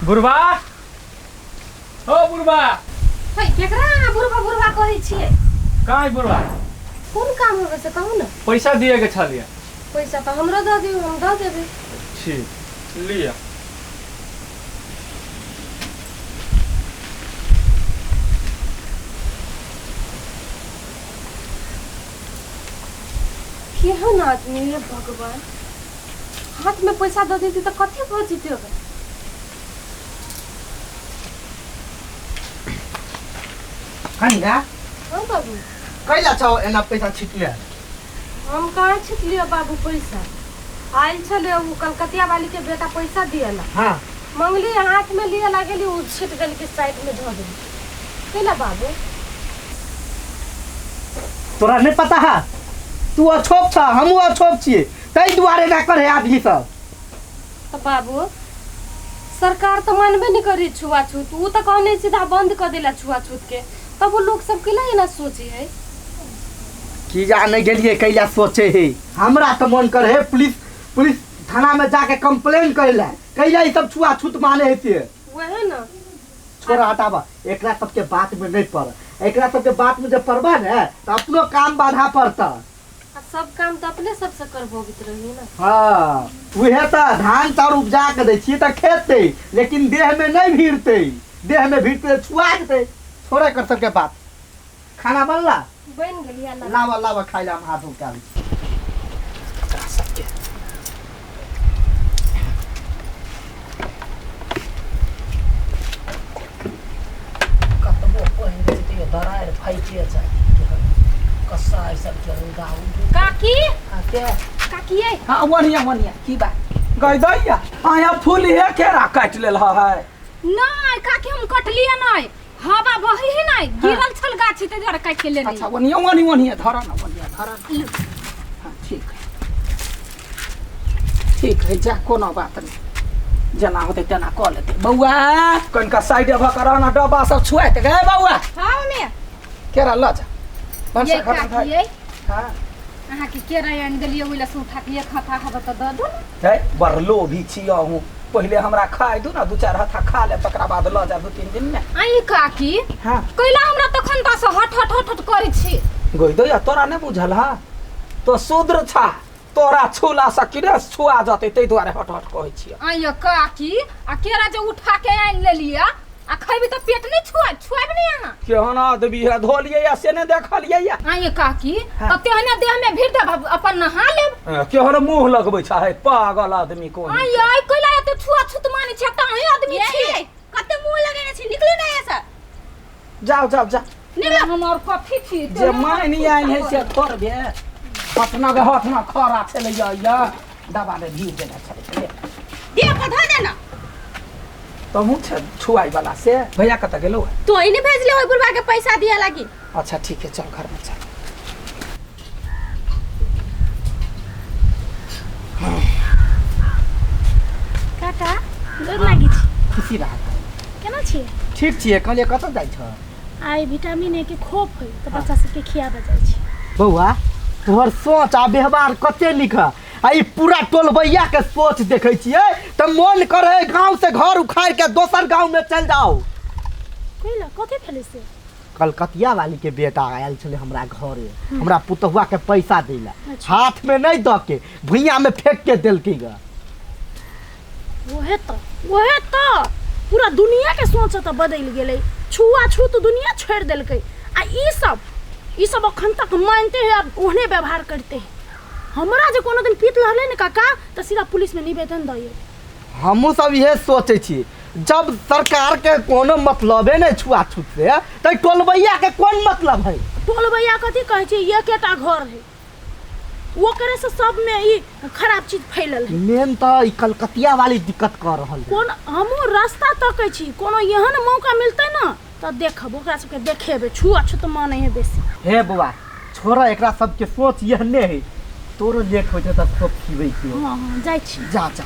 बुढ़बा ओ बुढ़बा। हे, केकरा अहाँ बुढ़बा बुढ़बा कहै छियै? कहाँ है बुढ़बा? कोन काम होबे से कहू ने। पैसा दिए के छलिए। पैसा तऽ हमरो दऽ दियौ, हम दऽ देबै। ठीक, लिअ। केहन आदमी है भगवान, हाथ में पैसा दऽ देती तऽ कथी भऽ जेतै ओकरा। कनिया। हाँ बाबू। कैला छौ एना पैसा छिटले? हम कहाँ छिटलियो बाबू पैसा, आयल छलै ओ कलकतिया वाली के बेटा पैसा दिएला। हाँ। मंगली हाथ में लिए लागेली, ओ छिट देलकी, साइड में धऽ देली। कैला बाबू? तोरा नहीं पता है, तू अछोप छ, हमहूँ अछोप छियै, ताहि दुआरे एना करे आदमी सब। तऽ बाबू सरकार तऽ मानबे नहीं करी छुआछूत, उ तऽ कहने सीधा बंद कऽ देला छुआछूत के, तब वो लोग सब कैला एना सोचे है? की जाने गेलिए कैला सोचे है। हमरा तऽ मन करे है पुलिस पुलिस थाना में जाके कंप्लेन करे ला, कैला ई सब छुआछूत माने है से। वह ना। छोड़ हटाबा, एकरा सबके बात में नहीं पड़, एकरा सबके बात में जब पड़बा ने तो अपनो काम बाधा पड़ता। आ सब काम तो अपने सबसे करबोबित रही ना। हाँ उहे तो धान चाउर उपजा के दै छियै तऽ खेतै, लेकिन देह में नहीं भीड़तै, देह में भीड़तै छुआ जेतै। छोड़े कर सबके बात। खाना बनला? बन गेलिया। लावा लावा खाइ ला, हम हाथ धो के आबै छी। सबके कतबो पानि दै छै तैयो दरारि फाइटे जाइ छै। कसाइ सबके रौदा उगि। काकी। हाँ, के? काकी ये। हाँ, ओनिया ओनिया की बात? गई दैया आया फूल हे केरा काटि लेल है। नहीं काकी, हम कटलिए नहीं, हवा बही है नहीं, गिरल छल गाछी ते दुआरे काटि के लेली। अच्छा ओनिया ओनिया ओनिया धर ना, ओनिया धर ना। हाँ ठीक है ठीक है, जा कोनो बात नहीं, जेना होतै तेना कऽ लेतै। बौआ कनिका साइड भऽ कऽ रहना, डब्बा सब छुआइत गए बौआ। हाँ मम्मी। केरा लऽ जा भनसा ये घर में काकी धर। ये। हाँ। अहाँ के केरा आनि देलियै, ओहि लए से उठा के एक हथा हवा तऽ दऽ दू ने। है बड़ लोभी छी अहूँ, पहिले हमरा खाय दू ना, दू चारि हथा खा ले तकरा बाद लऽ जा 2-3 दिन में। आई काकी। हाँ। कैला हमरा तखन ता से हट हट हट हट करै छी? गोई दैया तोरा नहि बुझल हा, तो शूद्र छा, तोरा छूला से किने छुआ जतै, ताहि दुआरे हट हट कहै छियै। आई काकी, आ केरा जे उठा के आनि लेलियै आ खैबी तऽ पेट नहि छुआ छुआब नहि अहाँ? केहन आदमी है, धोलियै या से नहि देखलियै या? आई काकी। हाँ। तऽ तेहने देह में भीड़ देब, अपन नहा लेब। हाँ, केहन मुंह लगबै छै पागल आदमी कोन। आई आई कैला एते छुआ छूत मानै छै? तऽ अहीं आदमी छी। कते मुंह लगेने छी, निकलू ना एतऽ से। जाओ जाओ जा। निकलो। हम और कथी छी? जे मानि आयल है से करबे। हटना के हटना खरा छलै या या दबा में भीड़ देने छलै। देह पर धऽ देना। तहूँ छै छुआई वाला से। भैया कतऽ गेलौ? तो ही नहीं भेजले ओइ बुढ़बा के पैसा दिया लागी। अच्छा ठीक है, चल घर में चल। काका गोर लागि छी। खुशी रह। केना छियै? ठीक छियै। कहलियै कतऽ जाइ छ? आइ विटामिन ए के खोप है तऽ बच्चा सबके खियाबऽ जाइ छी। बौआ तोहर सोच आ व्यवहार कते नीक है, आ ई पूरा टोलबैया के सोच देखै छियै तऽ मोन करे गांव से घर उखाड़ के दोसर गांव में चल जाओ। कैला कथी भेलै से? कलकतिया वाली के बेटा आयल छलै हमरा घरे, हमरा पुतहुआ के पैसा दै ला। अच्छा। हाथ में नहीं दऽ के भुइया में फेंक के देलकै ग। वहे तऽ पूरा दुनिया के सोच तऽ बदलि गेलै, छुआ छूत दुनिया छोड़ि देलकै आ ई सब अखन तक मानते है आ ओहने व्यवहार करते है। हमरा जे कोनो दिन पीत लहलै ने काका तऽ सीधा पुलिस में निवेदन दऽ। हमहूँ सब इहे सोचै छी, जब सरकार के कोनो मतलबे नहीं छुआछूत से तऽ टोलबैया के कोन मतलब है? टोलबैया कथी कहै छै, एकेटा घर है, ओकरे से सब में ई खराब चीज फैलल है। मेन तऽ ई कलकतिया वाली दिक्कत कऽ रहल है। कोन हमहूँ रास्ता तकै छी, कोनो एहन मौका मिलतै ने तऽ देखब, ओकरा सबके देखेबै छुआछूत मानै है बेसी। हे बौआ छोड़ एकरा सबके सोच एहने है, तोरो लेट होइ छै तऽ खोप खिबै के। हाँ हाँ जाइ छी। जा जा।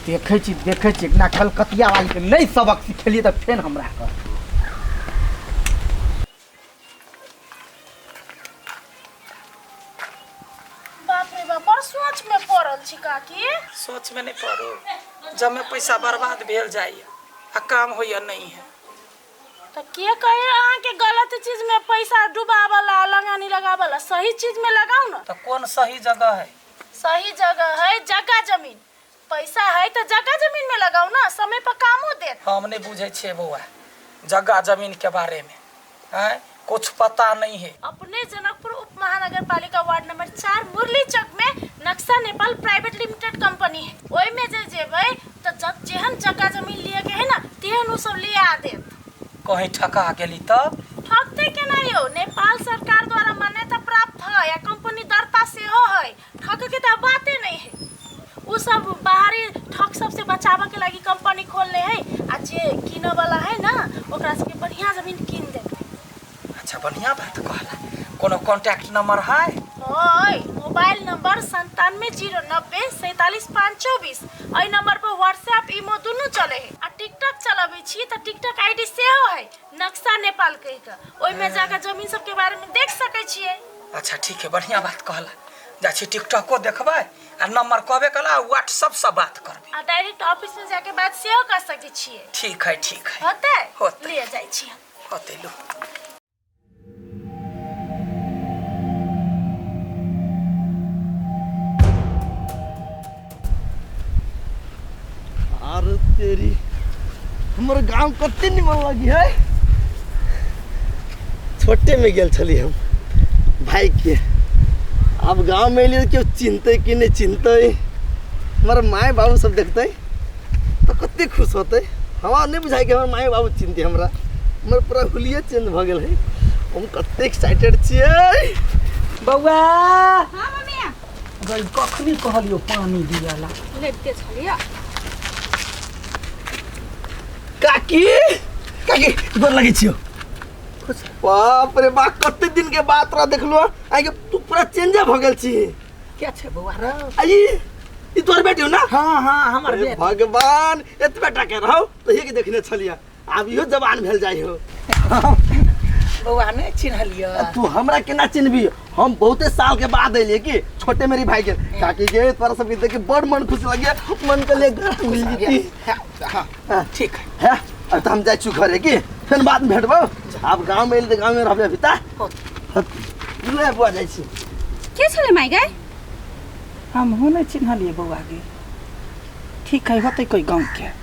देखै छी देखै छी एकना कलकतिया वाली के नहीं सबक सिखेलियै तऽ फेर हमरा कर। बाप रे बाप, बड़ सोच में पड़ल छी काकी। सोच में नहीं पड़ू। जमे पैसा बर्बाद भेल जाइए आ काम होइए नहीं है। तऽ के कहे अहाँके गलत चीज में पैसा डुबावला लगानी लगावला, सही चीज में लगाउ ना। तो कौन सही जगह है? सही जगह है जगह जमीन, पैसा है तो जगह जमीन में लगाउ ना, समय पर कामो देत। हम नहीं बुझे छियै बौआ जगह जमीन के बारे में, हैं कुछ पता नहीं है। अपने जनकपुर उप महानगर पालिका वार्ड नंबर 4 मुरली चौक में नक्शा नेपाल प्राइवेट लिमिटेड कंपनी है, ओहि में जे जेबै तऽ जब जेहन जगह जमीन लिए के है ना तेहन उ सब ले आ देत। कहीं ठका गेली तब? ठकते केना यौ, नेपाल सरकार द्वारा मान्यता प्राप्त है या कंपनी दर्ता सेहो है, ठक के तऽ बाते नहीं है। उ सब बाहरी ठक सबसे बचावे के लागी कंपनी खोलने है आ जे किने वाला है ना ओकरा सबके बढ़िया जमीन कीन देते। अच्छा बढ़िया बात कहला। कोनो कांटेक्ट नंबर है? ओए मोबाइल नंबर 9709 47524, एहि नंबर पर व्हाट्सएप इमो दुनू चले है आ टिकटॉक चलाबै छी तऽ टिकटॉक आईडी सेहो है नक्शा नेपाल कहि के, ओहि में जाकर जमीन सबके बारे में देख सकै छियै। अच्छा ठीक है, बढ़िया बात कहला। जा छी टिकटॉको देखबै आ नंबर कहबे कला व्हाट्सएप से बात करबै आ डायरेक्ट ऑफिस में जाके बात सेहो कर सकै छियै। ठीक है ठीक है, होतै होतै। ले जाइ छी हम। होतै लू। अरे तेरी हमर गांव कते निमन लगी है। छोटे में गेल छली हम भाई के, अब गांव में एलियै केओ चिन्हतै कि नहीं चिन्हतै, हमर माय बाबू सब देखतै तो कते खुश होतै। हमरा नहीं बुझाइ कि हमर माय बाबू चिन्हतै हमरा, हमर पूरा हुलिये चेंज भऽ गेल है। हम कते एक्साइटेड छियै। बौआ हां मम्मी गई कखनी कहलियो पानी दियाला लेते छलिया। काकी काकी गोर लगै छियौ। बाप रे बाप कते दिन के बाद तोरा देखलु, आइ के तू पूरा चेंज भ गेल छी। क्या छै बौआ रे? आई ई तोहर बेटी हो ना? हां हां हमर बेटी। भगवान एतबे टा के रहौ तो हे के देखने छलिया, आब इहो जवान भेल जाइ हो। बौआ नहीं चिन्हलियो तू हमरा केना चिन्हबी, हम बहुते साल के बाद एलिए कि छोटे मेरी भाई के। काकी के तोरा सब के देख के बड़ मन खुश लगिया, मन के ले घर मिल जीती। हां ठीक है है, अब तो हम जाइ छु घरे कि फेन बाद में भेटबौ। आब गांव में एली त गांव में रहबे अभी ता। ले बुआ जाइ छी। के छले माई गए? हमहूँ नहीं चिन्हलिए बौआ के। ठीक है होतै कोई गांव के।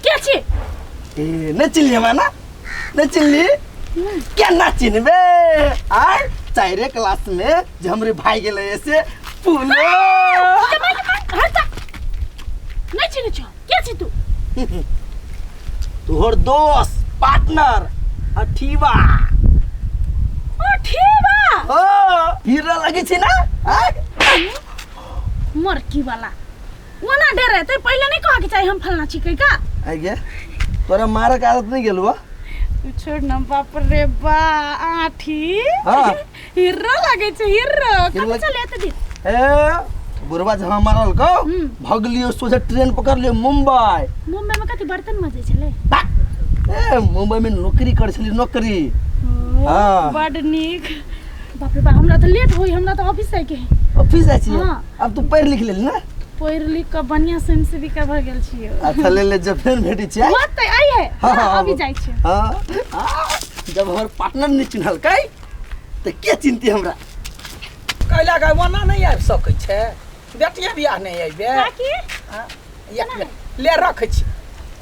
के छी? ए नहीं चिन्हली हमरा ना? नहीं चिन्हली? क्या ना चिन्हबे? आर चारे क्लास में जे हमरे भाई गेले ऐसे पुलो। नहीं चिन्है छौ, के छी तू? तोहर दोस्त पार्टनर अठीवा। अठीवा? ओ हीरा लगे छी ना? मरकी वाला ओना डरे ते पहिले नहीं कह के चाही हम फलना छी का। आ गया तोरा मारे के आदत नहीं गेलुआ? तू छोड़ ना बाप रे बा आठी हां हीरो लगे छै हीरो। कब चले त दिन? ए बुढ़वा जहां मारल को भगलियो सोझे ट्रेन पकड़ लियो मुंबई। मुंबई में कथि बर्तन मजे छले? ए मुंबई में नौकरी कर छली नौकरी। हां बड नीक। बाप रे बा हमरा त लेट होई, हमरा त ऑफिस जाय के है। ऑफिस जाय छी? अब तू पढ़ लिख लेल ना? पढ़ लिख के बढ़िया से सेविका भ गेल छियो। अच्छा ले ले जब फेर भेटै छियै। होतै आई है। हां अभी जाइ छियै। हां जब हमर पार्टनर नहीं चिन्हलकै त के चिन्हती हमरा? कैला के ओना नहीं आबि सकै छै, बेटिए बियाह नहीं आबे। काकी हां एक ले रखै छी।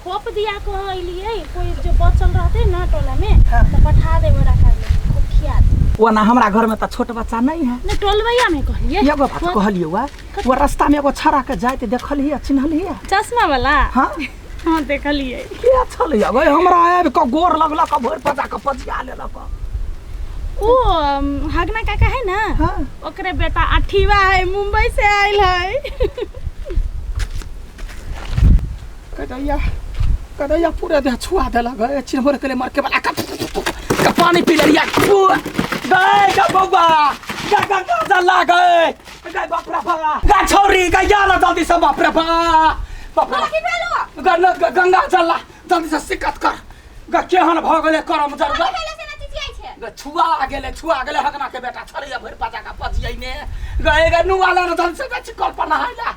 खोप दिया कह एलियै, कोई जो बचल रहतै ना टोला में त पठा देबै रखा ले खूब खिया दे। ओना हमरा घर में त छोट बच्चा नहीं है। नहीं टोलवैया में कहलियै। एगो बात कहलियै वा, वो रास्ता में एगो छड़ा के जाइत देखलियै चिन्हलियै? चश्मा वाला? हां हां देखलियै। के छलै गै हमरा आबि के गोर लगलक भरि पजा के पजिया लेलक। ओ हगना काका है ना? हां ओकरे बेटा अठीवा है, मुंबई से आयल है। कदैया कदैया पूरा देह छुआ देलक गै, चिन्हबो के मर के वाला का पानी पी लेलिया गै। गा बौआ गा गा गा जल्ला गै गे बाप रे बा गे छौरी गे या ना जल्दी से बाप रे बा बाप रे की भेलो गे न गे गंगा जल ला जल्दी से सिकत कर गे केहन भ गेलै करम जर गे भेलो से ना चिचियाइ छै गे छुआ गेलै छुआ गेलै हगना के बेटा छड़ैया भरि पाजा का पजियै ने गे गे नुआ ला ना जल्दी से जा छी कल पर नहाय ला।